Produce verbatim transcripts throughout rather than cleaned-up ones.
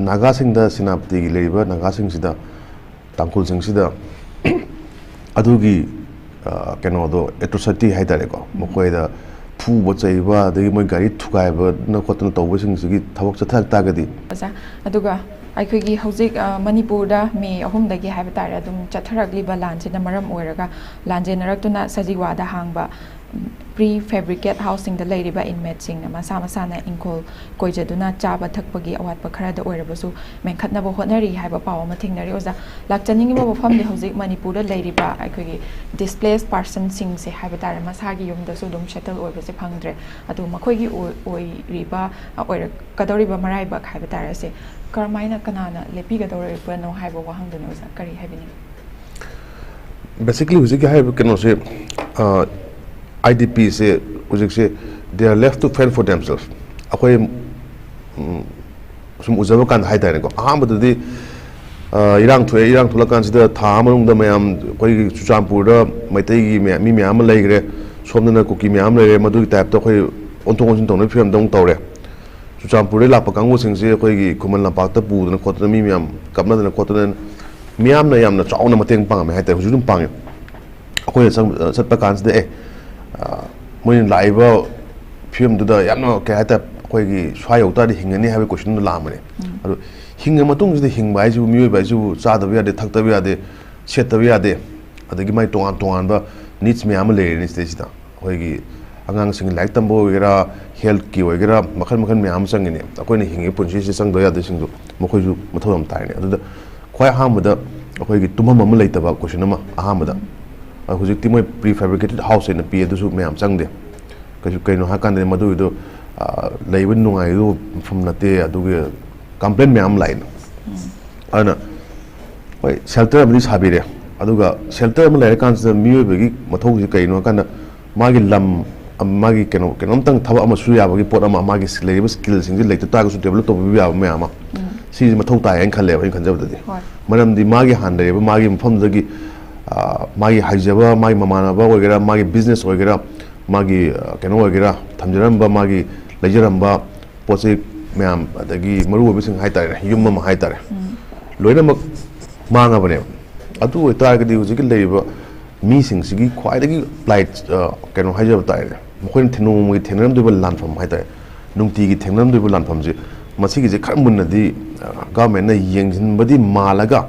ꯅꯥꯒꯥꯁꯤꯡꯗ, ꯁꯦꯅꯥꯄꯇꯤꯒꯤ ꯂꯩꯔꯤꯕ ꯅꯥꯒꯥꯁꯤꯡꯁꯤꯗ, ꯇꯥꯡꯈꯨꯜꯁꯤꯡꯁꯤꯗ ꯑꯗꯨꯒꯤ, ꯑ, ꯀꯩꯅꯣꯗꯣ, ꯑꯦꯇ꯭ꯔꯣꯁꯤꯇꯤ ꯍꯥꯏꯇꯥꯔꯦꯀꯣ, ꯃꯈꯣꯏꯗ ꯐꯨꯕ ꯆꯩꯕ, ꯑꯗꯒꯤ ꯃꯣꯏ ꯒꯥꯔꯤ ꯊꯨꯒꯥꯏꯕꯅ ꯈꯣꯠꯇꯅ ꯇꯧꯕꯁꯤꯡꯁꯤꯒꯤ ꯊꯕꯛ ꯆꯠꯊꯔꯛ ꯇꯥꯔꯒꯗꯤ? ꯑꯣꯖꯥ, ꯑꯗꯨꯒ ꯑꯩꯈꯣꯏꯒꯤ ꯍꯧꯖꯤꯛ, ꯑ, ꯃꯅꯤꯄꯨꯔꯗ ꯃꯦ ꯑꯍꯨꯝꯗꯒꯤ ꯍꯥꯏꯕ ꯇꯥꯔꯦ, ꯑꯗꯨꯝ ꯆꯠꯊꯔꯛꯂꯤꯕ ꯂꯥꯟꯁꯤꯅ ꯃꯔꯝ ꯑꯣꯏꯔꯒ ꯂꯥꯟꯖꯦꯟꯅꯔꯛꯇꯨꯅ ꯁꯖꯤꯋꯥꯗ ꯍꯥꯡꯕ, ꯎꯝ, pre fabricate house ꯁꯤꯡꯗ ꯂꯩꯔꯤꯕ inmate ꯁꯤꯡꯅ ꯃꯁꯥ ꯃꯁꯥꯅ ꯏꯪꯈꯣꯜ ꯀꯣꯏꯖꯗꯨꯅ ꯆꯥꯕ ꯊꯛꯄꯒꯤ ꯑꯋꯥꯠꯄ ꯈꯔꯗ ꯑꯣꯏꯔꯕꯁꯨ ꯃꯦꯟꯈꯠꯅꯕ ꯍꯣꯠꯅꯔꯤ ꯍꯥꯏꯕ ꯄꯥꯎ ꯑꯃ ꯊꯦꯡꯅꯔꯤ꯫ ꯑꯣꯖꯥ, ꯂꯥꯛꯆꯅꯤꯡꯉꯤꯕ ꯃꯐꯝꯗꯤ ꯍꯧꯖꯤꯛ ꯃꯅꯤꯄꯨꯔꯗ ꯂꯩꯔꯤꯕ ꯑꯩꯈꯣꯏꯒꯤ displaced person ꯁꯤꯡꯁꯦ ꯍꯥꯏꯕ ꯇꯥꯔꯦ, ꯃꯁꯥꯒꯤ ꯌꯨꯝꯗꯁꯨ ꯑꯗꯨꯝ settle ꯑꯣꯏꯕꯁꯦ ꯐꯪꯗ꯭ꯔꯦ꯫ ꯑꯗꯨ ꯃꯈꯣꯏꯒꯤ ꯑꯣꯏ-, ꯑꯣꯏꯔꯤꯕ, ꯑ, ꯑꯣꯏꯔꯛꯀꯗꯧꯔꯤꯕ ꯃꯔꯥꯏꯕꯛ ꯍꯥꯏꯕ ꯇꯥꯔꯦ, ꯑꯁꯦ ꯀꯔꯝꯍꯥꯏꯅ, ꯀꯅꯥꯅ ꯂꯦꯞꯄꯤꯒꯗꯧꯔꯤꯕꯅꯣ ꯍꯥꯏꯕ ꯋꯥꯍꯪꯗꯨꯅꯤ꯫ ꯑꯣꯖꯥ, ꯀꯔꯤ ꯍꯥꯏꯕꯤꯅꯤꯡꯉꯤ? Basically, ꯍꯧꯖꯤꯛꯀꯤ ꯍꯥꯏꯔꯤꯕ ꯀꯩꯅꯣꯁꯦ, ꯑ, IDP ꯁꯦ ꯍꯧꯖꯤꯛꯁꯦ, they are left to fend for themselves꯫ ꯑꯩꯈꯣꯏ, ꯎꯝ, ꯁꯨꯝ ꯎꯖꯕ ꯀꯥꯟꯗ ꯍꯥꯏꯇꯥꯔꯦꯀꯣ, ꯑꯍꯥꯟꯕꯗꯗꯤ, ꯑ, ꯏꯔꯥꯡ ꯊꯣꯛꯑꯦ, ꯏꯔꯥꯡ ꯊꯣꯛꯂꯀꯥꯟꯁꯤꯗ ꯊꯥ ꯑꯃ ꯃꯅꯨꯡꯗ ꯃꯌꯥꯝ, ꯑꯩꯈꯣꯏꯒꯤ ꯆꯨꯔꯆꯥꯟꯄꯨꯔꯗ ꯃꯩꯇꯩꯒꯤ ꯃꯌꯥꯝ, ꯃꯤ ꯃꯌꯥꯝ ꯑꯃ ꯂꯩꯈ꯭ꯔꯦ, ꯁꯣꯝꯗꯅ ꯀꯨꯀꯤ ꯃꯌꯥꯝ ꯂꯩꯔꯦ, ꯃꯗꯨꯒꯤ type ꯇ ꯑꯩꯈꯣꯏ ꯑꯣꯟꯊꯣꯛ ꯑꯣꯟꯁꯤꯟ ꯇꯧꯅꯕꯒꯤ ꯐꯤꯕꯝꯗ ꯑꯃꯨꯛ ꯇꯧꯔꯦ꯫ ꯆꯨꯔꯆꯥꯟꯄꯨꯔꯗꯒꯤ ꯂꯥꯛꯄ ꯀꯥꯡꯕꯨꯁꯤꯡꯁꯦ ꯑꯩꯈꯣꯏꯒꯤ ꯈꯨꯃꯟ ꯂꯝꯄꯥꯛꯇ ꯄꯨꯗꯅ ꯈꯣꯠꯇꯅ, ꯃꯤ ꯃꯌꯥꯝ ꯀꯞꯅꯗꯅ ꯈꯣꯠꯇꯅ, ꯃꯤꯌꯥꯝꯅ ꯌꯥꯝꯅ ꯆꯥꯎꯅ ꯃꯇꯦꯡ ꯄꯥꯡꯉꯝꯃꯦ ꯍꯥꯏꯇꯥꯔꯦ, ꯍꯧꯖꯤꯛ ꯑꯗꯨꯝ ꯄꯥꯡꯉꯦ꯫ ꯑꯩꯈꯣꯏꯅ ꯆꯪ-, ꯆꯠꯄ ꯀꯥꯟꯁꯤꯗ, ꯑꯦ, ꯑ, ꯃꯣꯏꯅ ꯂꯥꯛꯏꯕ ꯐꯤꯕꯝꯗꯨꯗ ꯌꯥꯝꯅ, ꯀꯩ ꯍꯥꯏꯇꯥꯔꯦ, ꯑꯩꯈꯣꯏꯒꯤ ꯁ꯭ꯋꯥꯏ ꯌꯧ ꯇꯥꯔꯗꯤ ꯍꯤꯡꯒꯅꯤ ꯍꯥꯏꯕꯒꯤ question ꯗꯣ ꯂꯥꯛꯑꯝꯕꯅꯦ꯫ ꯎꯝ꯫ ꯑꯗꯣ ꯍꯤꯡꯉ ꯃꯇꯨꯡꯁꯤꯗ, ꯍꯤꯡꯕ ꯍꯥꯏꯁꯤꯕꯨ, ꯃꯤꯑꯣꯏꯕ ꯍꯥꯏꯁꯤꯕꯨ ꯆꯥꯗꯕ ꯌꯥꯗꯦ, ꯊꯛꯇꯕ ꯌꯥꯗꯦ, ꯁꯦꯠꯇꯕ ꯌꯥꯗꯦ, ꯑꯗꯒꯤ ꯃꯥꯏ ꯇꯣꯉꯥꯟ ꯇꯣꯉꯥꯟꯕ needs ꯃꯌꯥꯝ ꯑꯃ ꯂꯩꯔꯦꯅꯦ ꯁꯤꯗꯩꯁꯤꯗ꯫ ꯑꯩꯈꯣꯏꯒꯤ ꯑꯉꯥꯡꯁꯤꯡꯒꯤ ꯂꯥꯏꯔꯤꯛ ꯇꯝꯕ ꯑꯣꯏꯒꯦꯔꯥ, health ꯀꯤ ꯑꯣꯏꯒꯦꯔꯥ, ꯃꯈꯜ ꯃꯈꯜ ꯃꯌꯥꯝ ꯑꯃ ꯆꯪꯉꯤꯅꯦ꯫ ꯑꯩꯈꯣꯏꯅ ꯍꯤꯡꯉꯤꯕ ꯄꯨꯟꯁꯤꯁꯤꯗ ꯆꯪꯗꯕ ꯌꯥꯗꯕꯁꯤꯡꯗꯣ ꯃꯈꯣꯏꯁꯨ ꯃꯊꯧ ꯌꯥꯝ ꯇꯥꯏꯅꯦ꯫ ꯑꯗꯨꯗ ꯈ꯭ꯋꯥꯏ ꯑꯍꯥꯟꯕꯗ ꯑꯩꯈꯣꯏꯒꯤ ꯇꯨꯝꯐꯝ ꯑꯃ ꯂꯩꯇꯕ question ꯑꯃ ꯑꯍꯥꯟꯕꯗ꯫ ꯑ, ꯍꯧꯖꯤꯛꯇꯤ ꯃꯣꯏ pre fabricated house ꯍꯥꯏꯅ ꯄꯤ, ꯑꯗꯨꯁꯨ ꯃꯌꯥꯝ ꯆꯪꯗꯦ꯫ ꯀꯩꯁꯨ, ꯀꯩꯅꯣ ꯍꯥꯏꯀꯥꯟꯗꯗꯤ ꯃꯗꯨꯒꯤꯗꯣ, ꯑ, ꯂꯩꯕ ꯅꯨꯡꯉꯥꯏꯒꯗꯧꯕ ꯃꯐꯝ ꯅꯠꯇꯦ, ꯑꯗꯨꯒꯤ complain ꯃꯌꯥꯝ ꯑꯃ ꯂꯥꯛꯏꯅ꯫ ꯑꯗꯨꯅ ꯍꯣꯏ, shelter ꯑꯃꯗꯤ ꯁꯥꯕꯤꯔꯦ, ꯑꯗꯨꯒ shelter ꯑꯃ ꯂꯩꯔꯀꯥꯟꯁꯤꯗ ꯃꯤꯑꯣꯏꯕꯒꯤ ꯃꯊꯧꯁꯤ ꯀꯩꯅꯣ ꯍꯥꯏꯀꯥꯟꯗ, ꯃꯥꯒꯤ ꯂꯝ, ꯑ, ꯃꯥꯒꯤ ꯀꯩꯅꯣ, ꯀꯩꯅꯣꯝꯇꯪ ꯊꯕꯛ ꯑꯃ ꯁꯨ ꯌꯥꯕꯒꯤ ꯄꯣꯠ ꯑꯃ, ꯃꯥꯒꯤ ꯂꯩꯔꯤꯕ skill ꯁꯤꯡꯁꯦ ꯂꯩꯇ ꯇꯥꯔꯒꯁꯨ develop ꯇꯧꯕꯤꯕ ꯌꯥꯕ ꯃꯌꯥꯝ ꯑꯃ, ꯎꯝ꯫ ꯁꯤꯁꯦ ꯃꯊꯧ ꯇꯥꯏ ꯍꯥꯏꯅ ꯈꯜꯂꯦꯕ, ꯑꯩꯅ ꯈꯟꯖꯕꯗꯗꯤ꯫ ꯍꯣꯏ꯫ ꯃꯔꯝꯗꯤ ꯃꯥꯒꯤ ꯍꯥꯟꯅ ꯂꯩꯔꯤꯕ ꯃꯥꯒꯤ ꯃꯐꯝꯗꯨꯗꯒꯤ, ꯑ, ꯃꯥꯒꯤ ꯍꯩꯖꯕ, ꯃꯥꯒꯤ ꯃꯃꯥꯟꯅꯕ ꯑꯣꯏꯒꯦꯔꯥ, ꯃꯥꯒꯤ business ꯑꯣꯏꯒꯦꯔꯥ, ꯃꯥꯒꯤ, ꯑ, ꯀꯩꯅꯣ ꯑꯣꯏꯒꯦꯔꯥ, ꯊꯝꯖꯔꯝꯕ, ꯃꯥꯒꯤ ꯂꯩꯖꯔꯝꯕ ꯄꯣꯠ ꯆꯩ ꯃꯌꯥꯝ, ꯑꯗꯒꯤ ꯃꯔꯨꯑꯣꯏꯕꯁꯤꯡ ꯍꯥꯏꯇꯥꯔꯦꯅꯦ, ꯌꯨꯝ ꯑꯃ ꯍꯥꯏꯇꯥꯔꯦ, ꯂꯣꯏꯅꯃꯛ ꯃꯥꯡꯉꯕꯅꯦꯕ꯫ ꯑꯗꯨ ꯑꯣꯏꯇꯥꯔꯒꯗꯤ ꯍꯧꯖꯤꯛꯀꯤ ꯂꯩꯔꯤꯕ ꯃꯤꯁꯤꯡꯁꯤꯒꯤ ꯈ꯭ꯋꯥꯏꯗꯒꯤ ꯂꯥꯏꯠ, ꯑ, ꯀꯩꯅꯣ ꯍꯥꯏꯖꯕ ꯇꯥꯔꯦꯅꯦ, ꯃꯈꯣꯏꯅ ꯊꯦ-, ꯅꯣꯡꯃꯒꯤ ꯊꯦꯡꯅꯔꯝꯗꯣꯏꯕ ꯂꯥꯟꯐꯝ ꯍꯥꯏꯇꯥꯔꯦ, ꯅꯨꯡꯇꯤꯒꯤ ꯊꯦꯡꯅꯔꯝꯗꯣꯏꯕ ꯂꯥꯟꯐꯝꯁꯦ, ꯃꯁꯤꯒꯤꯁꯦ ꯈꯔ ꯃꯨꯟꯅꯗꯤ, ꯑ, ꯒꯚꯔꯟꯃꯦꯟꯠꯅ ꯌꯦꯡꯁꯤꯟꯕꯗꯤ ꯃꯥꯜꯂꯒ,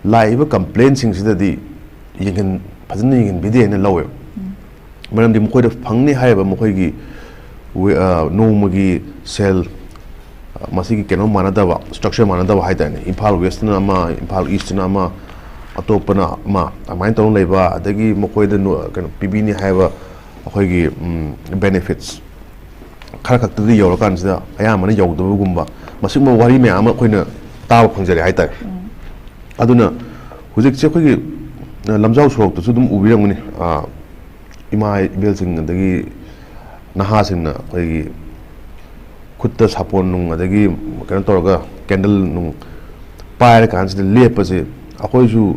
ꯂꯥꯛꯏꯕ ꯀꯝꯄ꯭ꯂꯦꯟꯁꯤꯡꯁꯤꯗꯗꯤ ꯌꯦꯡꯍꯟ-, ꯐꯖꯅ ꯌꯦꯡꯍꯟꯕꯤꯗꯦ ꯍꯥꯏꯅ ꯂꯧꯋꯦꯕ꯫ ꯃꯔꯝꯗꯤ ꯃꯈꯣꯏꯗ ꯐꯪꯅꯤ ꯍꯥꯏꯔꯤꯕ ꯃꯈꯣꯏꯒꯤ ꯋꯦ-, ꯑ, ꯅꯣꯡꯃꯒꯤ ꯁꯦꯜ, ꯑ, ꯃꯁꯤꯒꯤ ꯀꯩꯅꯣ ꯃꯥꯟꯅꯗꯕ, ꯁ꯭ꯇ꯭ꯔꯛꯆꯔ ꯃꯥꯟꯅꯗꯕ ꯍꯥꯏꯇꯥꯔꯦꯅꯦ, ꯏꯝꯐꯥꯜ ꯋꯦꯁꯇꯅ ꯑꯃ, ꯏꯝꯐꯥꯜ ꯏꯁꯇꯅ ꯑꯃ, ꯑꯇꯣꯞꯄꯅ ꯑꯃ, ꯑꯗꯨꯃꯥꯏꯅ ꯇꯧꯔ ꯂꯩꯕ, ꯑꯗꯒꯤ ꯃꯈꯣꯏꯗ ꯅꯣ-, ꯀꯩꯅꯣ ꯄꯤꯕꯤꯅꯤ ꯍꯥꯏꯕ ꯑꯩꯈꯣꯏꯒꯤ, ꯎꯝ, ꯕꯦꯅꯤꯐꯤꯠꯁ ꯈꯔ ꯈꯛꯇꯗꯤ ꯌꯧꯔꯀꯥꯟꯁꯤꯗ ꯑꯌꯥꯝꯕꯅ ꯌꯧꯗꯕꯒꯨꯝꯕ, ꯃꯁꯤꯒꯨꯝꯕ ꯋꯥꯔꯤ ꯃꯌꯥꯝ ꯑꯃ ꯑꯩꯈꯣꯏꯅ ꯇꯥꯕ ꯐꯪꯖꯔꯦ ꯍꯥꯏꯇꯥꯔꯦ꯫ ꯑꯗꯨꯅ ꯍꯧꯖꯤꯛꯁꯦ ꯑꯩꯈꯣꯏꯒꯤ, ꯑ, ꯂꯝꯖꯥꯎ ꯁꯣꯔꯣꯛꯇꯁꯨ ꯑꯗꯨꯝ ꯎꯕꯤꯔꯝꯒꯅꯤ, ꯑ, ꯏꯃꯥ ꯏꯕꯦꯜꯁꯤꯡ ꯑꯗꯒꯤ ꯅꯍꯥꯁꯤꯡꯅ ꯑꯩꯈꯣꯏꯒꯤ ꯈꯨꯠꯇ ꯁꯥꯄꯣꯟ ꯅꯨꯡ ꯑꯗꯒꯤ ꯀꯩꯅꯣ ꯇꯧꯔꯒ ꯀꯦꯟꯗꯜ ꯅꯨꯡ ꯄꯥꯏꯔ ꯀꯥꯟꯁꯤꯗ ꯂꯦꯞꯄꯁꯦ ꯑꯩꯈꯣꯏꯁꯨ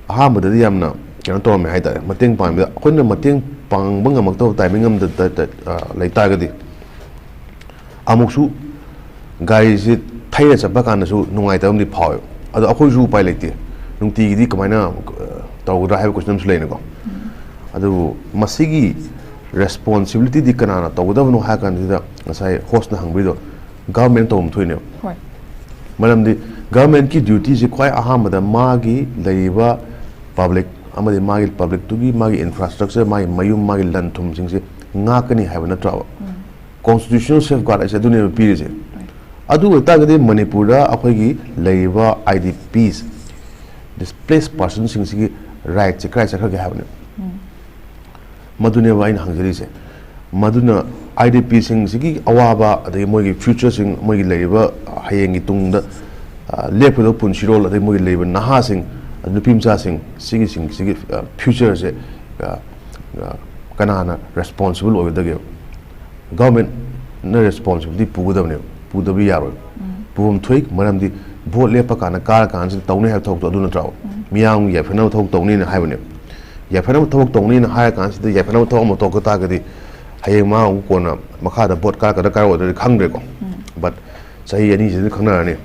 ꯑꯍꯥꯟꯕꯗꯗꯤ ꯌꯥꯝꯅ ꯀꯩꯅꯣ ꯇꯧꯔꯝꯃꯦ ꯍꯥꯏꯇꯥꯔꯦ, ꯃꯇꯦꯡ ꯄꯥꯡꯕꯗ꯫ ꯑꯩꯈꯣꯏꯅ ꯃꯇꯦꯡ ꯄꯥꯡꯕ ꯉꯝꯃꯛꯇꯕ ꯇꯥꯏꯃꯤꯡ ꯑꯃꯗ ꯇ-, ꯇ-, ꯑ, ꯂꯩꯇꯥꯔꯒꯗꯤ ꯑꯃꯨꯛꯁꯨ ꯒꯥꯔꯤꯁꯤ ꯊꯩꯔ ꯆꯠꯄ ꯀꯥꯟꯗꯁꯨ ꯅꯨꯡꯉꯥꯏꯇꯕ ꯑꯃꯗꯤ ꯐꯥꯎꯋꯦꯕ꯫ ꯑꯗꯣ ꯑꯩꯈꯣꯏꯁꯨ ꯎꯄꯥꯏ ꯂꯩꯇꯦ, ꯅꯨꯡꯇꯤꯒꯤꯗꯤ ꯀꯃꯥꯏꯅ, ꯑ, ꯇꯧꯒꯗ꯭ꯔꯥ ꯍꯥꯏꯕ ꯀꯣꯏꯁꯟ ꯑꯃꯁꯨ ꯂꯩꯅꯀꯣ꯫ ꯑꯗꯨꯕꯨ ꯃꯁꯤꯒꯤ ꯔꯦꯁꯄꯣꯟꯁꯤꯕꯤꯂꯤꯇꯤꯗꯤ ꯀꯅꯥꯅ ꯇꯧꯒꯗꯕꯅꯣ ꯍꯥꯏ ꯀꯥꯟꯁꯤꯗ ꯉꯁꯥꯏ ꯍꯣꯁꯅ ꯍꯪꯕꯤꯗꯣ ꯒꯚꯔꯟꯃꯦꯟꯠ ꯇꯧꯐꯝ ꯊꯣꯛꯏꯅꯦꯕ꯫ ꯍꯣꯏ꯫ ꯃꯔꯝꯗꯤ ꯒꯚꯔꯟꯃꯦꯟꯠꯀꯤ ꯗ꯭ꯌꯨꯇꯤꯁꯤ ꯈ꯭ꯋꯥꯏ ꯑꯍꯥꯟꯕꯗ ꯃꯥꯒꯤ ꯂꯩꯔꯤꯕ ꯄꯕ꯭ꯂꯤꯛ ꯑꯃꯗꯤ ꯃꯥꯒꯤ ꯄꯕ꯭ꯂꯤꯛꯇꯨꯒꯤ ꯃꯥꯒꯤ ꯏꯟꯐ꯭ꯔꯥꯁ꯭ꯇ꯭ꯔꯛꯆꯔ, ꯃꯥꯒꯤ ꯃꯌꯨꯝ, ꯃꯥꯒꯤ ꯂꯟ ꯊꯨꯝꯁꯤꯡꯁꯦ ꯉꯥꯛꯀꯅꯤ ꯍꯥꯏꯕ ꯅꯠꯇ꯭ꯔꯕ? ꯎꯝ꯫ ꯀꯣꯟꯁꯇꯤꯇ꯭ꯌꯨꯁꯅꯦꯜ ꯁꯦꯐꯒꯥꯔꯗ ꯍꯥꯏꯁꯦ ꯑꯗꯨꯅꯦꯕ ꯄꯤꯔꯤꯁꯦ꯫ ꯍꯣꯏ꯫ ꯑꯗꯨ ꯑꯣꯏꯇꯥꯔꯒꯗꯤ ꯃꯅꯤꯄꯨꯔꯗ ꯑꯩꯈꯣꯏꯒꯤ ꯂꯩꯔꯤꯕ ꯑꯥꯏ ꯗꯤ ꯄꯤꯁ, ꯗꯤꯁꯄ꯭ꯂꯦꯁ ꯄꯥꯔꯁꯟꯁꯤꯡꯁꯤꯒꯤ ꯔꯥꯏꯠꯁꯦ ꯀꯗꯥꯏ ꯆꯠꯈ꯭ꯔꯒꯦ ꯍꯥꯏꯕꯅꯦꯕ꯫ ꯎꯝ꯫ ꯃꯗꯨꯅꯦꯕ ꯑꯩꯅ ꯍꯪꯖꯔꯤꯁꯦ꯫ ꯃꯗꯨꯅ ꯑꯥꯏ ꯗꯤ ꯄꯤꯁꯤꯡꯁꯤꯒꯤ ꯑꯋꯥꯕ, ꯑꯗꯒꯤ ꯃꯣꯏꯒꯤ ꯐ꯭ꯌꯨꯆꯔꯁꯤꯡ, ꯃꯣꯏꯒꯤ ꯂꯩꯔꯤꯕ ꯍꯌꯦꯡꯒꯤ ꯇꯨꯡꯗ, ꯑ, ꯂꯦꯞꯀꯗꯕ ꯄꯨꯟꯁꯤꯔꯣꯜ, ꯑꯗꯒꯤ ꯃꯣꯏꯒꯤ ꯂꯩꯔꯤꯕ ꯅꯍꯥꯁꯤꯡ, ꯑꯗꯩ ꯅꯨꯄꯤ ꯃꯆꯥꯁꯤꯡ, ꯁꯤꯒꯤꯁꯤꯡꯁꯤꯒꯤ, ꯑ, ꯐ꯭ꯌꯨꯆꯔꯁꯦ, ꯑ, ꯑ, ꯀꯅꯥꯅ ꯔꯦꯁꯄꯣꯟꯁꯤꯕꯜ ꯑꯣꯏꯒꯗꯒꯦꯕ? ꯒꯚꯔꯟꯃꯦꯟꯠꯅ ꯔꯦꯁꯄꯣꯟꯁꯤꯕꯤꯂꯤꯇꯤ ꯄꯨꯒꯗꯕꯅꯦꯕ, ꯄꯨꯗꯕ ꯌꯥꯔꯣꯏꯕ꯫ ꯎꯝ꯫ ꯄꯨꯐꯝ ꯊꯣꯛꯏ, ꯃꯔꯝꯗꯤ ꯚꯣꯠ ꯂꯦꯞꯄ ꯀꯥꯟꯗ, ꯀꯥꯔ ꯀꯥꯟꯁꯤꯗ ꯇꯧꯅꯤ ꯍꯥꯏꯕ ꯊꯕꯛꯇꯣ ꯑꯗꯨ ꯅꯠꯇ꯭ꯔꯕ? ꯎꯝ꯫ ꯃꯤꯌꯥꯝꯒꯤ ꯌꯥꯏꯐꯅꯕ ꯊꯕꯛ ꯇꯧꯅꯤꯅ ꯍꯥꯏꯕꯅꯦꯕ꯫ ꯌꯥꯏꯐꯅꯕ ꯊꯕꯛ ꯇꯧꯅꯤꯅ ꯍꯥꯏꯔ ꯀꯥꯟꯁꯤꯗ ꯌꯥꯏꯐꯅꯕ ꯊꯕꯛ ꯑꯃ ꯇꯧꯔꯛꯄ ꯇꯥꯔꯒꯗꯤ ꯍꯌꯦꯡ ꯃꯥ ꯑꯃꯨꯛ ꯀꯣꯟꯅ ꯃꯈꯥꯗ ꯚꯣꯠ ꯀꯥꯔꯛꯀꯗ꯭ꯔꯥ ꯀꯥꯔꯛꯑꯣꯏꯗ꯭ꯔꯗꯤ ꯈꯪꯗ꯭ꯔꯦꯀꯣ꯫ ꯕꯠ ꯆꯍꯤ ꯑꯅꯤꯁꯤꯗꯤ ꯈꯪꯅꯔꯅꯤ꯫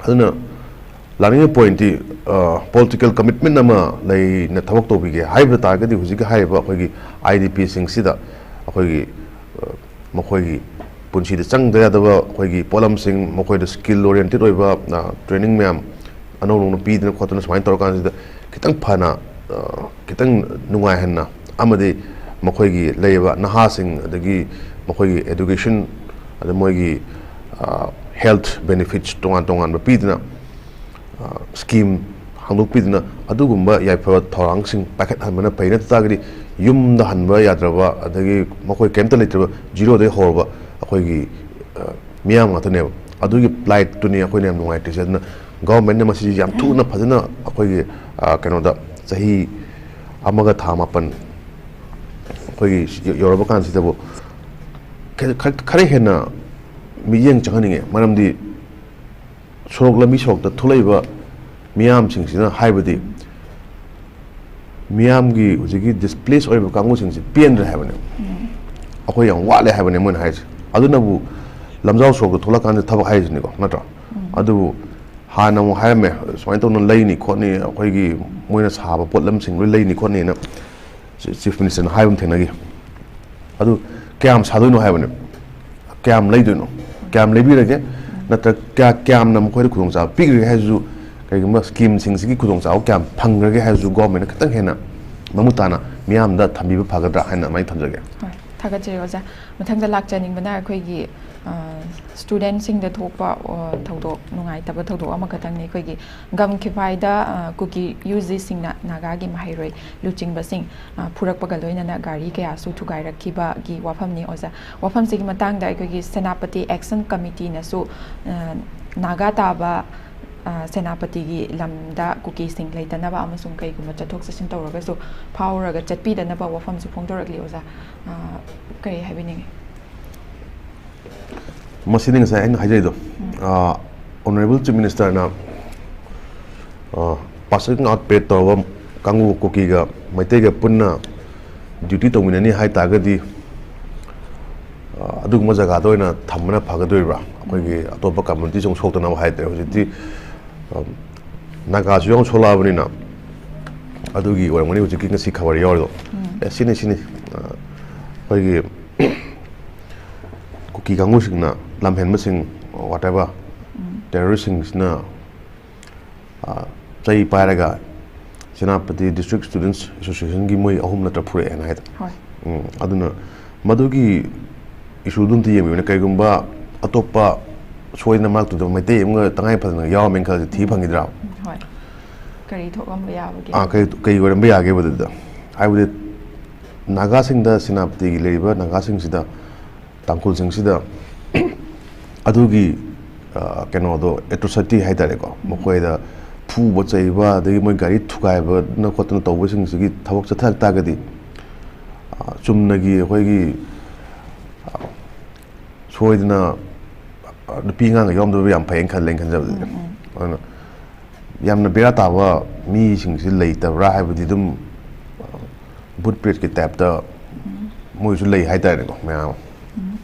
ꯑꯗꯨꯅ ꯂꯥꯛꯅꯤꯡꯉꯤꯕ ꯄꯣꯏꯟꯠꯇꯤ, ꯄꯣꯂꯤꯇꯤꯀꯦꯜ ꯀꯃꯤꯠꯃꯦꯟ ꯑꯃ ꯂꯩꯅ ꯊꯕꯛ ꯇꯧꯕꯤꯒꯦ ꯍꯥꯏꯕ ꯇꯥꯔꯒꯗꯤ, ꯍꯧꯖꯤꯛꯀꯤ ꯍꯥꯏꯔꯤꯕ ꯑꯩꯈꯣꯏꯒꯤ ꯑꯥꯏ ꯗꯤ ꯄꯤꯁꯤꯡꯁꯤꯗ ꯑꯩꯈꯣꯏꯒꯤ, ꯑ, ꯃꯈꯣꯏꯒꯤ ꯄꯨꯟꯁꯤꯗ ꯆꯪꯗ ꯌꯥꯗꯕ ꯑꯩꯈꯣꯏꯒꯤ ꯄꯣꯠꯂꯝꯁꯤꯡ, ꯃꯈꯣꯏꯗ ꯁ꯭ꯀꯤꯜ ꯑꯣꯔꯤꯌꯦꯟꯇꯦꯠ ꯑꯣꯏꯕ, ꯑ, ꯇ꯭ꯔꯦꯅꯤꯡ ꯃꯌꯥꯝ ꯑꯅꯧ ꯑꯅꯧꯅ ꯄꯤꯗꯅ ꯈꯣꯠꯇꯅ ꯁꯨꯃꯥꯏꯅ ꯇꯧꯔꯀꯥꯟꯁꯤꯗ, ꯈꯤꯇꯪ ꯐꯅ, ꯑ, ꯈꯤꯇꯪ ꯅꯨꯡꯉꯥꯏꯍꯟꯅ, ꯑꯃꯗꯤ ꯃꯈꯣꯏꯒꯤ ꯂꯩꯔꯤꯕ ꯅꯍꯥꯁꯤꯡ, ꯑꯗꯒꯤ ꯃꯈꯣꯏꯒꯤ ꯑꯦꯗꯨꯀꯦꯁꯟ, ꯑꯗ ꯃꯣꯏꯒꯤ, ꯑ, ꯍꯦꯜꯊ ꯕꯦꯅꯤꯐꯤꯠꯁ ꯇꯣꯉꯥꯟ ꯇꯣꯉꯥꯟꯕ ꯄꯤꯗꯅ, ꯑ, ꯁ꯭ꯀꯤꯝ ꯍꯥꯡꯗꯣꯛꯄꯤꯗꯅ, ꯑꯗꯨꯒꯨꯝꯕ ꯌꯥꯏꯐꯕ ꯊꯧꯔꯥꯡꯁꯤꯡ ꯄꯥꯏꯈꯠꯍꯟꯕꯅ ꯐꯩ꯫ ꯅꯠꯇ ꯇꯥꯔꯒꯗꯤ ꯌꯨꯝꯗ ꯍꯟꯕ ꯌꯥꯗ꯭ꯔꯕ, ꯑꯗꯒꯤ ꯃꯈꯣꯏ ꯀꯩꯝꯇ ꯂꯩꯇ꯭ꯔꯕ, ꯖꯤꯔꯣꯗꯒꯤ ꯍꯧꯔꯕ ꯑꯩꯈꯣꯏꯒꯤ, ꯑ, ꯃꯤꯌꯥꯝ ꯉꯥꯛꯇꯅꯦꯕ꯫ ꯑꯗꯨꯒꯤ ꯄ꯭ꯂꯥꯏꯠꯇꯨꯅꯤ ꯑꯩꯈꯣꯏꯅ ꯌꯥꯝ ꯅꯨꯡꯉꯥꯏꯇ꯭ꯔꯤꯁꯦ꯫ ꯑꯗꯨꯅ ꯒꯚꯔꯟꯃꯦꯟꯠꯅ ꯃꯁꯤꯁꯤ ꯌꯥꯝ ꯊꯨꯅ ꯐꯖꯅ ꯑꯩꯈꯣꯏꯒꯤ, ꯑ, ꯀꯩꯅꯣꯗ, ꯆꯍꯤ ꯑꯃꯒ ꯊꯥ ꯃꯥꯄꯟ ꯑꯩꯈꯣꯏꯒꯤ ꯌ-, ꯌꯧꯔꯕ ꯀꯥꯟꯁꯤꯗꯕꯨ ꯈ-, ꯈ-, ꯈꯔ ꯍꯦꯟꯅ ꯃꯤꯠꯌꯦꯡ ꯆꯪꯍꯟꯅꯤꯡꯉꯦ꯫ ꯃꯔꯝꯗꯤ ꯁꯣꯔꯣꯛ, ꯂꯝꯕꯤ ꯁꯣꯔꯣꯛꯇ ꯊꯣꯛꯂꯛꯏꯕ ꯃꯤꯌꯥꯝꯁꯤꯡꯁꯤꯅ ꯍꯥꯏꯕꯗꯤ, ꯃꯤꯌꯥꯝꯒꯤ ꯍꯧꯖꯤꯛꯀꯤ ꯗꯤꯁꯄ꯭ꯂꯦꯁ ꯑꯣꯏꯔꯤꯕ ꯀꯥꯡꯕꯨꯁꯤꯡꯁꯤ ꯄꯦꯟꯗ꯭ꯔꯦ ꯍꯥꯏꯕꯅꯦꯕ꯫ ꯑꯩꯈꯣꯏ ꯌꯥꯝ ꯋꯥꯠꯂꯦ ꯍꯥꯏꯕꯅꯦ ꯃꯣꯏꯅ ꯍꯥꯏꯔꯤꯁꯦ꯫ ꯑꯗꯨꯅꯕꯨ ꯂꯝꯖꯥꯎ ꯁꯣꯔꯣꯛꯇ ꯊꯣꯛꯂꯛꯀꯥꯟꯗ ꯊꯕꯛ ꯍꯥꯏꯔꯤꯁꯤꯅꯤꯀꯣ, ꯅꯠꯇ꯭ꯔꯣ? ꯑꯗꯨꯕꯨ ꯍꯥꯟꯅ ꯑꯃꯨꯛ ꯍꯥꯏꯔꯝꯃꯦ, ꯁꯨꯃꯥꯏꯅ ꯇꯧꯅ ꯂꯩꯅꯤ ꯈꯣꯠꯅꯤ, ꯑꯩꯈꯣꯏꯒꯤ ꯃꯣꯏꯅ ꯁꯥꯕ ꯄꯣꯠꯂꯝꯁꯤꯡ ꯂꯣꯏ ꯂꯩꯅꯤ ꯈꯣꯠꯅꯤꯅ꯫ ꯆꯤ-, ꯆꯤꯐ ꯃꯤꯅꯤꯁꯇꯔꯅ ꯍꯥꯏꯕ ꯑꯃ ꯊꯦꯡꯅꯈꯤ꯫ ꯑꯗꯨ ꯀꯌꯥꯝ ꯁꯥꯗꯣꯏꯅꯣ ꯍꯥꯏꯕꯅꯦ, ꯀꯌꯥꯝ ꯂꯩꯗꯣꯏꯅꯣ, ꯀꯌꯥꯝ ꯂꯩꯕꯤꯔꯒꯦ, ꯅꯠꯇ꯭ꯔꯒ ꯀꯌꯥ, ꯀꯌꯥꯝꯅ ꯃꯈꯣꯏꯗ ꯈꯨꯗꯣꯡꯆꯥꯕ ꯄꯤꯈ꯭ꯔꯒꯦ ꯍꯥꯏꯁꯤꯁꯨ, ꯀꯩꯒꯨꯝꯕ ꯁ꯭ꯀꯤꯝꯁꯤꯡꯁꯤꯒꯤ ꯈꯨꯗꯣꯡꯆꯥꯕ ꯀꯌꯥꯝ ꯐꯪꯈ꯭ꯔꯒꯦ ꯍꯥꯏꯁꯤꯁꯨ ꯒꯣꯔꯃꯦꯟꯠꯅ ꯈꯤꯇꯪ ꯍꯦꯟꯅ ꯃꯃꯨꯠ ꯇꯥꯅ ꯃꯤꯌꯥꯝꯗ ꯊꯝꯕꯤꯕ ꯐꯒꯗ꯭ꯔꯥ ꯍꯥꯏꯅ ꯑꯗꯨꯃꯥꯏꯅ ꯊꯝꯖꯒꯦ꯫ ꯍꯣꯏ, ꯊꯥꯒꯠꯆꯔꯤ ꯑꯣꯖꯥ꯫ ꯃꯊꯪꯗ ꯂꯥꯛꯆꯅꯤꯡꯕꯅ ꯑꯩꯈꯣꯏꯒꯤ, ꯑ, ꯁ꯭ꯇꯨꯗꯦꯟꯠꯁꯤꯡꯗ ꯊꯣꯛꯄ, ꯑ, ꯊꯧꯗꯣꯛ, ꯅꯨꯡꯉꯥꯏꯇꯕ ꯊꯧꯗꯣꯛ ꯑꯃꯈꯛꯇꯪꯅꯤ꯫ ꯑꯩꯈꯣꯏꯒꯤ ꯒꯝꯈꯤꯕꯥꯏꯗ, ꯑ, ꯀꯨꯀꯤ ꯌꯨ ꯖꯤꯁꯤꯡꯅ ꯅꯥꯒꯥꯒꯤ ꯃꯍꯩꯔꯣꯏ ꯂꯨꯆꯤꯡꯕꯁꯤꯡ, ꯑ, ꯐꯨꯔꯛꯄꯒ ꯂꯣꯏꯅꯅ ꯒꯥꯔꯤ ꯀꯌꯥꯁꯨ ꯊꯨꯒꯥꯏꯔꯛꯈꯤꯕꯒꯤ ꯋꯥꯐꯝꯅꯤ ꯑꯣꯖꯥ꯫ ꯋꯥꯐꯝꯁꯤꯒꯤ ꯃꯇꯥꯡꯗ ꯑꯩꯈꯣꯏꯒꯤ ꯁꯦꯅꯥꯄꯇꯤ ꯑꯦꯛꯁꯟ ꯀꯃꯤꯇꯤꯅꯁꯨ, ꯑ, ꯅꯥꯒꯥ ꯇꯥꯕ, ꯑ, ꯁꯦꯅꯥꯄꯇꯤꯒꯤ ꯂꯝꯗ ꯀꯨꯀꯤꯁꯤꯡ ꯂꯩꯇꯅꯕ ꯑꯃꯁꯨꯡ ꯀꯩꯒꯨꯝꯕ ꯆꯠꯊꯣꯛ ꯆꯠꯁꯤꯟ ꯇꯧꯔꯒꯁꯨ ꯐꯥꯎꯔꯒ ꯆꯠꯄꯤꯗꯅꯕ ꯋꯥꯐꯝꯁꯨ ꯐꯣꯡꯗꯣꯔꯛꯂꯤ ꯑꯣꯖꯥ꯫ ꯑ, ꯀꯔꯤ ꯍꯥꯏꯕꯤꯅꯤꯡꯉꯤ? ꯃꯁꯤꯗꯤ ꯉꯁꯥꯏ ꯑꯩꯅ ꯍꯥꯏꯖꯔꯤꯗꯣ, ꯑ, ꯑꯣꯅꯔꯦꯕꯜ ꯆꯤꯐ ꯃꯤꯅꯤꯁꯇꯔꯅ, ꯑ, ꯄꯥꯁꯤꯡ ꯑꯥꯎꯠ ꯄꯦꯔꯦꯗ ꯇꯧꯔꯕ ꯀꯥꯡꯕꯨ ꯀꯨꯀꯤꯒ ꯃꯩꯇꯩꯒ ꯄꯨꯟꯅ ꯗ꯭ꯌꯨꯇꯤ ꯇꯧꯃꯤꯟꯅꯅꯤ ꯍꯥꯏ ꯇꯥꯔꯒꯗꯤ, ꯑ, ꯑꯗꯨꯒꯨꯝꯕ ꯖꯒꯥꯗ ꯑꯣꯏꯅ ꯊꯝꯕꯅ ꯐꯒꯗꯣꯔꯤꯕ꯭ꯔꯥ? ꯑꯩꯈꯣꯏꯒꯤ ꯑꯇꯣꯞꯄ ꯀꯝꯃ꯭ꯌꯨꯅꯤꯇꯤ ꯁꯨꯝ ꯁꯣꯛꯇꯅꯕ ꯍꯥꯏꯇꯥꯔꯦ꯫ ꯍꯧꯖꯤꯛꯇꯤ, ꯑꯝ, ꯅꯥꯒꯥꯁꯨ ꯌꯥꯝ ꯁꯣꯛꯂꯛꯑꯕꯅꯤꯅ, ꯑꯗꯨꯒꯤ ꯑꯣꯏꯔꯝꯒꯅꯤ ꯍꯧꯖꯤꯛꯀꯤ ꯉꯁꯤ ꯈꯕꯔ ꯌꯥꯎꯔꯤꯗꯣ꯫ ꯎꯝ꯫ ꯑꯦ, ꯁꯤꯅꯤ, ꯁꯤꯅꯤ, ꯑ, ꯑꯩꯈꯣꯏꯒꯤ ꯀꯨꯀꯤ ꯀꯥꯡꯕꯨꯁꯤꯡꯅ, ꯂꯝꯍꯦꯟꯕꯁꯤꯡ, whatever, ꯎꯝ꯫ ꯇꯦꯔꯣꯔꯤꯁꯁꯤꯡꯁꯤꯅ, ꯑ, ꯆꯩ ꯄꯥꯏꯔꯒ ꯁꯦꯅꯥꯄꯇꯤ District Students Associationꯒꯤ ꯃꯣꯏ ꯑꯍꯨꯝ ꯅꯠꯇ꯭ꯔ ꯐꯨꯔꯛꯑꯦꯅ ꯍꯥꯏꯗꯣ? ꯍꯣꯏ꯫ ꯎꯝ, ꯑꯗꯨꯅ ꯃꯗꯨꯒꯤ ꯏꯁꯨꯗꯨ ꯑꯝꯇ ꯌꯦꯡꯕꯤꯌꯨꯅꯦ꯫ ꯀꯩꯒꯨꯝꯕ ꯑꯇꯣꯞꯄ ꯁꯣꯏꯗꯅ ꯃꯔꯛꯇꯨꯗ ꯃꯩꯇꯩ ꯑꯃꯒ ꯇꯉꯥꯏ ꯐꯗꯅ ꯌꯥꯎꯔꯝꯃꯦꯅ ꯈꯜꯂꯁꯤ, ꯊꯤ ꯐꯪꯈꯤꯗ꯭ꯔꯥ? ꯎꯝ, ꯍꯣꯏ꯫ ꯀꯔꯤ ꯊꯣꯛꯂꯝꯕ ꯌꯥꯕꯒꯦ? ꯑꯥ, ꯀꯔꯤ, ꯀꯔꯤ ꯑꯣꯏꯔꯝꯕ ꯌꯥꯒꯦꯕ ꯑꯗꯨꯗ? ꯍꯥꯏꯕꯗꯤ ꯅꯥꯒꯥꯁꯤꯡꯗ, ꯁꯦꯅꯥꯄꯇꯤꯒꯤ ꯂꯩꯔꯤꯕ ꯅꯥꯒꯥꯁꯤꯡꯁꯤꯗ, ꯇꯥꯡꯈꯨꯜꯁꯤꯡꯁꯤꯗ ꯑꯗꯨꯒꯤ, ꯑ, ꯀꯩꯅꯣꯗꯣ, atrocity ꯍꯥꯏꯇꯥꯔꯦꯀꯣ, ꯎꯝ꯫ ꯃꯈꯣꯏꯗ ꯐꯨꯕ ꯆꯩꯕ, ꯑꯗꯒꯤ ꯃꯣꯏ ꯒꯥꯔꯤ ꯊꯨꯒꯥꯏꯕꯅ ꯈꯣꯠꯇꯅ ꯇꯧꯕꯁꯤꯡꯁꯤꯒꯤ ꯊꯕꯛ ꯆꯠꯊꯔꯛ ꯇꯥꯔꯒꯗꯤ, ꯑ, ꯆꯨꯝꯅꯒꯤ ꯑꯩꯈꯣꯏꯒꯤ, ꯑ, ꯁꯣꯏꯗꯅ, ꯑ, ꯅꯨꯄꯤ ꯑꯉꯥꯡꯒ ꯌꯥꯎꯔꯝꯗꯕ ꯌꯥꯝ ꯐꯩꯅ ꯈꯜꯂꯦ, ꯑꯩꯅ ꯈꯟꯖꯕꯗꯗꯤ꯫ ꯎꯝ, ꯎꯝ꯫ ꯑꯗꯨꯅ ꯌꯥꯝꯅ ꯕꯦꯔꯥ ꯇꯥꯕ ꯃꯤꯁꯤꯡꯁꯤ ꯂꯩꯇꯕ꯭ꯔꯥ ꯍꯥꯏꯕꯗꯤ ꯑꯗꯨꯝ, ꯑ, ꯚꯨꯠ ꯄ꯭ꯔꯦꯠꯀꯤ ꯇꯥꯏꯞꯇ ꯎꯝ꯫ ꯃꯣꯏꯁꯨ ꯂꯩ ꯍꯥꯏꯇꯥꯔꯦꯅꯦꯀꯣ, ꯃꯌꯥꯝ ꯑꯃ꯫ ꯎꯝ꯫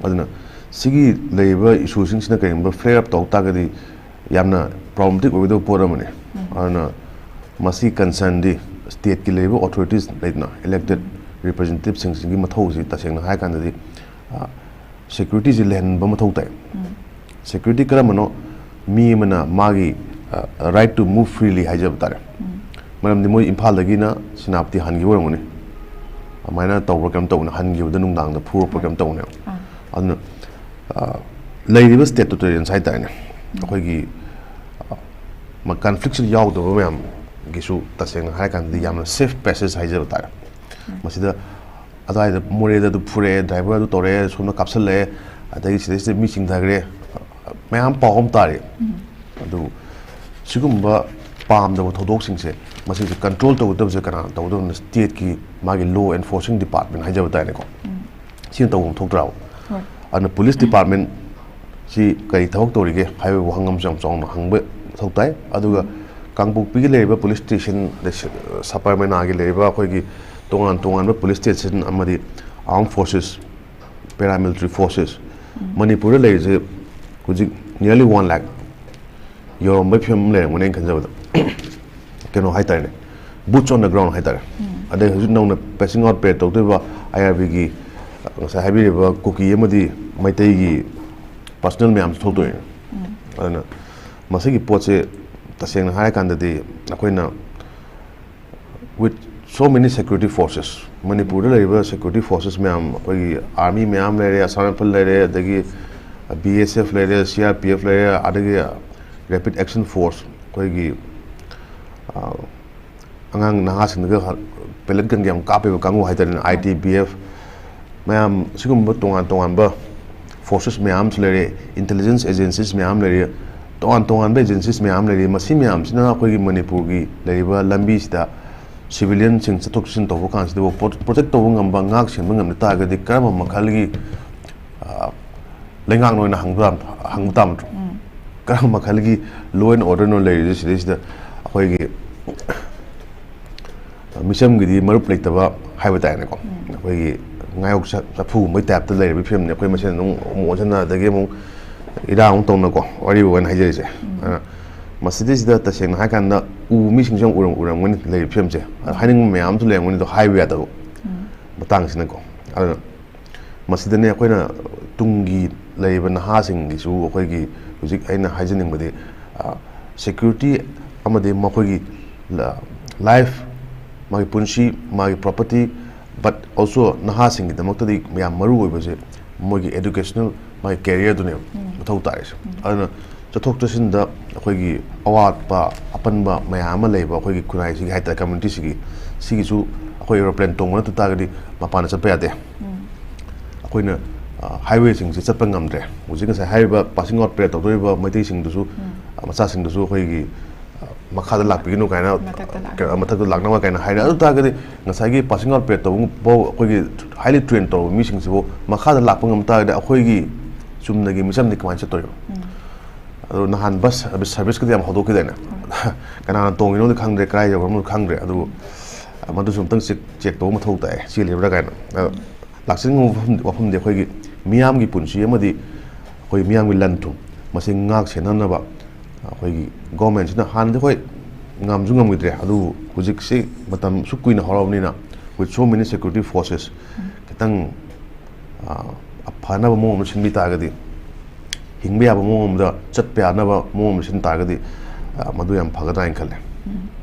ꯑꯗꯨꯅ ꯁꯤꯒꯤ ꯂꯩꯔꯤꯕ ꯏꯁꯨꯁꯤꯡꯁꯤꯅ ꯀꯔꯤꯒꯨꯝꯕ flare up ꯇꯧ ꯇꯥꯔꯒꯗꯤ ꯌꯥꯝꯅ problematic ꯑꯣꯏꯒꯗꯕ ꯄꯣꯠ ꯑꯃꯅꯤ꯫ ꯎꯝ꯫ ꯑꯗꯨꯅ ꯃꯁꯤ concernꯗꯤ stateꯀꯤ ꯂꯩꯔꯤꯕ authorities ꯂꯩꯗꯅ, elected representativeꯁꯤꯡꯁꯤꯒꯤ ꯃꯊꯧꯁꯤ ꯇꯁꯦꯡꯅ ꯍꯥꯏꯔꯀꯥꯟꯗꯗꯤ, ꯑ, securityꯁꯤ ꯂꯩꯍꯟꯕ ꯃꯊꯧ ꯇꯥꯏ꯫ ꯎꯝ꯫ Security ꯀꯔꯝꯕꯅꯣ? ꯃꯤ ꯑꯃꯅ ꯃꯥꯒꯤ, ꯑ, right to move freely ꯍꯥꯏꯖꯕ ꯇꯥꯔꯦ꯫ ꯎꯝ꯫ ꯃꯔꯝꯗꯤ ꯃꯣꯏ ꯏꯝꯐꯥꯜꯗꯒꯤꯅ ꯁꯦꯅꯥꯄꯇꯤ ꯍꯟꯈꯤꯕ ꯑꯣꯏꯔꯝꯒꯅꯤ꯫ ꯑꯗꯨꯃꯥꯏꯅ ꯇꯧꯕ꯭ꯔꯥ ꯀꯩꯅꯣꯝ ꯇꯧꯕꯅꯦ, ꯍꯟꯈꯤꯕꯗ ꯅꯨꯡꯗꯥꯡꯗ ꯐꯨꯔꯛꯄ꯭ꯔꯥ ꯀꯩꯅꯣꯝ ꯇꯧꯕꯅꯦꯕ꯫ ꯑꯥ꯫ ꯑꯗꯨꯅ, ꯑ, ꯂꯩꯔꯤꯕ state totalitarians ꯍꯥꯏꯇꯥꯔꯦꯅꯦ, ꯎꯝ꯫ ꯑꯩꯈꯣꯏꯒꯤ, ꯑ, ꯃ-, conflictꯁꯤ ꯌꯥꯎꯗꯕ ꯃꯌꯥꯝꯒꯤꯁꯨ ꯇꯁꯦꯡꯅ ꯍꯥꯏꯔꯀꯥꯟꯗꯗꯤ ꯌꯥꯝꯅ safe passage ꯍꯥꯏꯖꯕ ꯇꯥꯔꯦ꯫ ꯎꯝ꯫ ꯃꯁꯤꯗ ꯑꯗꯨꯋꯥꯏꯗ ꯃꯣꯔꯦꯗ ꯑꯗꯨ ꯐꯨꯔꯛꯑꯦ, driver ꯑꯗꯨ ꯇꯧꯔꯛꯑꯦ, ꯁꯣꯝꯗ ꯀꯥꯞꯁꯜꯂꯛꯑꯦ, ꯑꯗꯒꯤ ꯁꯤꯗꯩꯁꯤꯗ ꯃꯤ ꯆꯤꯡꯊꯈ꯭ꯔꯦ, ꯃꯌꯥꯝ ꯄꯥꯎ ꯑꯃ ꯇꯥꯔꯤ꯫ ꯎꯝ꯫ ꯑꯗꯨ ꯁꯤꯒꯨꯝꯕ ꯄꯥꯝꯗꯕ ꯊꯧꯗꯣꯛꯁꯤꯡꯁꯦ, ꯃꯁꯤꯁꯦ control ꯇꯧꯒꯗꯕꯁꯦ ꯀꯅꯥꯅ ꯇꯧꯒꯗꯕꯅꯣ? Stateꯀꯤ ꯃꯥꯒꯤ law enforcing department ꯍꯥꯏꯖꯕ ꯇꯥꯔꯦꯀꯣ꯫ ꯎꯝ꯫ ꯁꯤꯅ ꯇꯧꯐꯝ ꯊꯣꯛꯇ꯭ꯔꯥꯕ? ꯍꯣꯏ꯫ ꯑꯗꯨꯅ police department ꯁꯤ ꯀꯔꯤ ꯊꯕꯛ ꯇꯧꯔꯤꯒꯦ ꯍꯥꯏꯕꯒꯤ ꯋꯥꯍꯪ ꯑꯃꯁꯨ ꯌꯥꯝ ꯆꯥꯎꯅ ꯍꯪꯕ ꯃꯊꯧ ꯇꯥꯏ꯫ ꯑꯗꯨꯒ ꯎꯝ꯫ ꯀꯥꯡꯄꯣꯛꯄꯤꯒꯤ ꯂꯩꯔꯤꯕ police station, ꯑꯗꯩ ꯁ-, ꯁꯕꯔꯃꯅꯥꯒꯤ ꯂꯩꯔꯤꯕ ꯑꯩꯈꯣꯏꯒꯤ ꯇꯣꯉꯥꯟ ꯇꯣꯉꯥꯟꯕ police station ꯑꯃꯗꯤ armed forces paramilitary forces ꯃꯅꯤꯄꯨꯔꯗ ꯂꯩꯔꯤꯁꯦ ꯍꯧꯖꯤꯛ nearly one lakh ꯌꯧꯔꯝꯕꯩ ꯐꯤꯕꯝ ꯑꯃ ꯂꯩꯔꯝꯒꯅꯤ ꯑꯩꯅ ꯈꯟꯖꯕꯗ꯫ ꯀꯩꯅꯣ ꯍꯥꯏꯇꯥꯔꯦꯅꯦ, boots on the ground ꯍꯥꯏꯇꯥꯔꯦ꯫ ꯑꯗꯩ ꯍꯧꯖꯤꯛ ꯅꯧꯅ passing out parade ꯇꯧꯗꯣꯏꯕ ꯑꯥꯏ ꯑꯥꯔ ꯕꯤꯒꯤ ꯉꯁꯥꯏ ꯍꯥꯏꯕꯤꯔꯤꯕ ꯀꯨꯀꯤ ꯑꯃꯗꯤ ꯃꯩꯇꯩꯒꯤ personnel ꯃꯌꯥꯝꯁꯨ ꯊꯣꯛꯇꯣꯏꯅꯦ꯫ ꯑꯗꯨꯅ ꯃꯁꯤꯒꯤ ꯄꯣꯠꯁꯦ ꯇꯁꯦꯡꯅ ꯍꯥꯏꯔꯀꯥꯟꯗꯗꯤ ꯑꯩꯈꯣꯏꯅ with so many security forces, ꯃꯅꯤꯄꯨꯔꯗ ꯂꯩꯔꯤꯕ security forces ꯃꯌꯥꯝ, ꯑꯩꯈꯣꯏꯒꯤ army ꯃꯌꯥꯝ ꯂꯩꯔꯦ, ꯑꯁꯥꯝ ꯔꯥꯏꯐꯜ ꯂꯩꯔꯦ, ꯑꯗꯒꯤ B S F ꯂꯩꯔꯦ, C R P F ꯂꯩꯔꯦ, ꯑꯗꯒꯤ rapid action force, ꯑꯩꯈꯣꯏꯒꯤ ꯑ, ꯑꯉꯥꯡ ꯅꯍꯥꯁꯤꯡꯗꯒ ꯍ-, pellet gun ꯒ ꯌꯥꯝ ꯀꯥꯞꯄꯤꯕ ꯀꯥꯡꯕꯨ ꯍꯥꯏꯇꯥꯔꯦꯅꯦ, I T B F ꯃꯌꯥꯝ, ꯁꯤꯒꯨꯝꯕ ꯇꯣꯉꯥꯟ ꯇꯣꯉꯥꯟꯕ forces ꯃꯌꯥꯝ ꯑꯃꯁꯨ ꯂꯩꯔꯦ, intelligence agencies ꯃꯌꯥꯝ ꯂꯩꯔꯦ, ꯇꯣꯉꯥꯟ ꯇꯣꯉꯥꯟꯕ agencies ꯃꯌꯥꯝ ꯂꯩꯔꯦ꯫ ꯃꯁꯤ ꯃꯌꯥꯝꯁꯤꯅ ꯑꯩꯈꯣꯏꯒꯤ ꯃꯅꯤꯄꯨꯔꯒꯤ ꯂꯩꯔꯤꯕ ꯂꯝꯕꯤꯁꯤꯗ civilian ꯁꯤꯡ ꯆꯠꯊꯣꯛ ꯆꯠꯁꯤꯟ ꯇꯧꯕ ꯀꯥꯟꯁꯤꯗꯕꯨ ꯄ꯭ꯔꯣ-, protect ꯇꯧꯕ ꯉꯝꯕ, ꯉꯥꯛ ꯁꯦꯟꯕ ꯉꯝꯗ ꯇꯥꯔꯒꯗꯤ ꯀꯔꯝꯕ ꯃꯈꯜꯒꯤ, ꯑ, ꯂꯩꯉꯥꯛꯅꯣ ꯍꯥꯏꯅ ꯍꯪꯕ ꯇꯥꯕ-, ꯍꯪꯕ ꯇꯥꯕ ꯅꯠꯇ꯭ꯔꯣ? ꯀꯔꯝꯕ ꯃꯈꯜꯒꯤ law and order ꯅꯣ ꯂꯩꯔꯤꯁꯦ ꯁꯤꯗꯩꯁꯤꯗ? ꯑꯩꯈꯣꯏꯒꯤ ꯃꯤꯆꯝꯒꯤꯗꯤ ꯃꯔꯨꯞ ꯂꯩꯇꯕ ꯍꯥꯏꯕ ꯇꯥꯔꯦꯅꯦꯀꯣ꯫ ꯑꯩꯈꯣꯏꯒꯤ ꯉꯥꯌꯣꯛ ꯆ-, ꯆꯐꯨꯒꯨꯝꯕꯩ type ꯇ ꯂꯩꯔꯤꯕ ꯐꯤꯕꯝꯅꯤ꯫ ꯑꯩꯈꯣꯏ ꯃꯁꯦꯟ ꯑꯗꯨꯝ ꯑꯃꯨꯛ ꯑꯣꯟꯁꯤꯟꯅ, ꯑꯗꯒꯤ ꯑꯃꯨꯛ ꯏꯔꯥꯡ ꯑꯃꯨꯛ ꯇꯧꯅꯀꯣ, ꯋꯥꯔꯤꯕꯨ ꯑꯣꯏꯅ ꯍꯥꯏꯖꯔꯤꯁꯦ꯫ ꯑꯗꯨꯅ ꯃꯁꯤꯗꯩꯁꯤꯗ ꯇꯁꯦꯡꯅ ꯍꯥꯏꯀꯥꯟꯗ ꯎ ꯃꯤꯁꯤꯡꯁꯨ ꯌꯥꯝ ꯎꯔꯝ-, ꯎꯔꯝꯒꯅꯤ ꯂꯩꯔꯤꯕ ꯐꯤꯕꯝꯁꯦ꯫ ꯑꯗ ꯍꯥꯏꯅꯤꯡꯕ ꯃꯌꯥꯝ ꯑꯃꯁꯨ ꯂꯩꯔꯝꯒꯅꯤ, ꯑꯗꯣ ꯍꯥꯏꯕ ꯌꯥꯗꯕ ꯃꯇꯥꯡꯁꯤꯅꯀꯣ꯫ ꯑꯗꯨꯅ ꯃꯁꯤꯗꯅꯦ ꯑꯩꯈꯣꯏꯅ ꯇꯨꯡꯒꯤ ꯂꯩꯔꯤꯕ ꯅꯍꯥꯁꯤꯡꯒꯤꯁꯨ ꯑꯩꯈꯣꯏꯒꯤ ꯍꯧꯖꯤꯛ ꯑꯩꯅ ꯍꯥꯏꯖꯅꯤꯡꯕꯗꯤ, ꯑ, security ꯑꯃꯗꯤ ꯃꯈꯣꯏꯒꯤ ꯂ-, life, ꯃꯥꯒꯤ ꯄꯨꯟꯁꯤ, ꯃꯥꯒꯤ property, but also ꯅꯍꯥꯁꯤꯡꯒꯤꯗꯃꯛꯇꯗꯤ ꯌꯥꯝ ꯃꯔꯨ ꯑꯣꯏꯕꯁꯦ ꯃꯣꯏꯒꯤ educational, ꯃꯥꯒꯤ career ꯗꯨꯅꯦꯕ ꯃꯊꯧ ꯇꯥꯔꯤꯁꯦ꯫ ꯑꯗꯨꯅ ꯆꯠꯊꯣꯛ ꯆꯠꯁꯤꯟꯗ ꯑꯩꯈꯣꯏꯒꯤ ꯑꯋꯥꯠꯄ ꯑꯄꯟꯕ ꯃꯌꯥꯝ ꯑꯃ ꯂꯩꯕ ꯑꯩꯈꯣꯏꯒꯤ ꯈꯨꯟꯅꯥꯏꯁꯤꯒꯤ ꯍꯥꯏꯇꯥꯔꯦ, community ꯁꯤꯒꯤ, ꯁꯤꯒꯤꯁꯨ ꯑꯩꯈꯣꯏ aeroplane ꯇꯣꯡꯕ ꯅꯠꯇ ꯇꯥꯔꯒꯗꯤ ꯃꯄꯥꯟꯗ ꯆꯠꯄ ꯌꯥꯗꯦ꯫ ꯑꯩꯈꯣꯏꯅ, ꯑ, highway ꯁꯤꯡꯁꯦ ꯆꯠꯄ ꯉꯝꯗ꯭ꯔꯦ꯫ ꯍꯧꯖꯤꯛ ꯉꯁꯥꯏ ꯍꯥꯏꯔꯤꯕ passing out parade ꯇꯧꯗꯣꯔꯤꯕ ꯃꯩꯇꯩꯁꯤꯡꯗꯨꯁꯨ, ꯑ, ꯃꯆꯥꯁꯤꯡꯗꯨꯁꯨ ꯑꯩꯈꯣꯏꯒꯤ, ꯑ, ꯃꯈꯥꯗ ꯂꯥꯛꯄꯤꯒꯅꯨ ꯀꯥꯏꯅ, ꯃꯊꯛꯇ ꯂꯥꯛ-, ꯀꯩꯅꯣ, ꯃꯊꯛꯇ ꯂꯥꯛꯅꯕ ꯀꯥꯏꯅ ꯍꯥꯏꯔꯦ꯫ ꯑꯗꯨ ꯇꯥꯔꯒꯗꯤ ꯉꯁꯥꯏꯒꯤ passing out parade ꯇꯧꯕ ꯐꯥꯎ ꯑꯩꯈꯣꯏꯒꯤ highly trained ꯇꯧꯔꯕ ꯃꯤꯁꯤꯡꯁꯤꯕꯨ ꯃꯈꯥꯗ ꯂꯥꯛꯄ ꯉꯝ ꯇꯥꯔꯒꯗꯤ ꯑꯩꯈꯣꯏꯒꯤ ꯆꯨꯝꯅꯒꯤ ꯃꯤꯆꯝꯗꯤ ꯀꯃꯥꯏꯅ ꯆꯠꯇꯣꯔꯤꯕ? ꯑꯗꯣ ꯅꯍꯥꯟ bus service, service ꯀꯗꯤ ꯌꯥꯝ ꯍꯧꯗꯣꯛꯈꯤꯗꯥꯏꯅꯦ? ꯀꯅꯥꯅ ꯇꯣꯡꯉꯤꯅꯣꯗꯤ ꯈꯪꯗ꯭ꯔꯦ, ꯀꯗꯥꯏ ꯌꯧꯈ꯭ꯔꯕꯅꯣ ꯈꯪꯗ꯭ꯔꯦ꯫ ꯑꯗꯨꯕꯨ, ꯑ, ꯃꯗꯨꯁꯨ ꯑꯝꯇꯪ check, check ꯇꯧꯕ ꯃꯊꯧ ꯇꯥꯏ, ꯆꯦꯜꯂꯤꯕ꯭ꯔꯥ ꯀꯥꯏꯅ꯫ ꯑ, ꯂꯥꯛꯆꯅꯤꯡꯕ ꯋꯥꯐꯝ, ꯋꯥꯐꯝꯗꯤ ꯑꯩꯈꯣꯏꯒꯤ ꯃꯤꯌꯥꯝꯒꯤ ꯄꯨꯟꯁꯤ ꯑꯃꯗꯤ ꯑꯩꯈꯣꯏ ꯃꯤꯌꯥꯝꯒꯤ ꯂꯟ ꯊꯨꯝ ꯃꯁꯤ ꯉꯥꯛ ꯁꯦꯟꯅꯅꯕ ꯑꯩꯈꯣꯏꯒꯤ ꯒꯣꯔꯃꯦꯟꯁꯤꯅ ꯍꯥꯟꯅꯗꯤ ꯑꯩꯈꯣꯏ ꯉꯝꯁꯨ ꯉꯝꯈꯤꯗ꯭ꯔꯦ, ꯑꯗꯨꯕꯨ ꯍꯧꯖꯤꯛꯁꯤ ꯃꯇꯝ ꯁꯨꯛ ꯀꯨꯏꯅ ꯍꯧꯔꯕꯅꯤꯅ, with so many security forces, ꯈꯤꯇꯪ, ꯑ, ꯐꯅꯕ ꯃꯑꯣꯡ ꯑꯃ ꯁꯤꯟꯕꯤ ꯇꯥꯔꯒꯗꯤ, ꯍꯤꯡꯕ ꯌꯥꯕ ꯃꯑꯣꯡ ꯑꯃꯗ ꯆꯠꯄ ꯌꯥꯅꯕ ꯃꯑꯣꯡ ꯑꯃ ꯁꯤꯟ ꯇꯥꯔꯒꯗꯤ, ꯑ, ꯃꯗꯨ ꯌꯥꯝ ꯐꯒꯗ꯭ꯔꯥ ꯍꯥꯏꯅ ꯈꯜꯂꯦ꯫